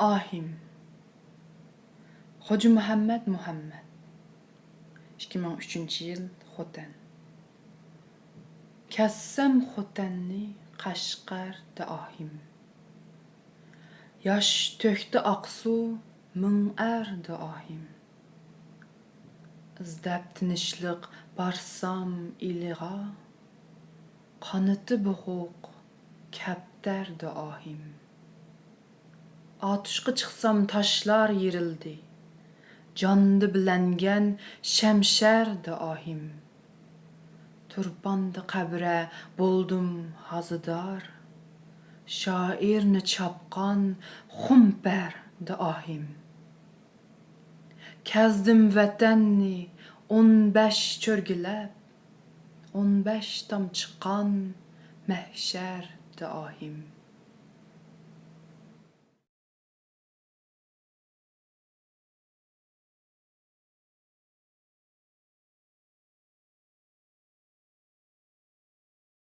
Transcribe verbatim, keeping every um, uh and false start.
ئاھىم. خوجا مۇھەممەد مۇھەممەد. ئىككى مىڭ ئۈچىنچى يىل، خوتەن. كەسسەم خوتەننى، قەشقەردە ئاھىم. ياش تۆكتى ئاقسۇ، مىڭ ئەردە ئاھىم. ئىزدەپ تىنچلىق بارسام ئىلىغا، قانىتى بوغۇق كەپتەردە ئاھىم. ئاتۇشقا چىقسام تاشلار يېرىلدى، جاندا بىلەنگەن شەمشەردە ئاھىم. تۇرپاندا قەبرە بولدۇم ھازىدار، شائىرنى چاپقان خۇمپەردە ئاھىم. كەزدىم ۋەتەننى ئون بەش چۆرگىلەپ، ئون بەش تامچە قان مەھشەردە ئاھىم.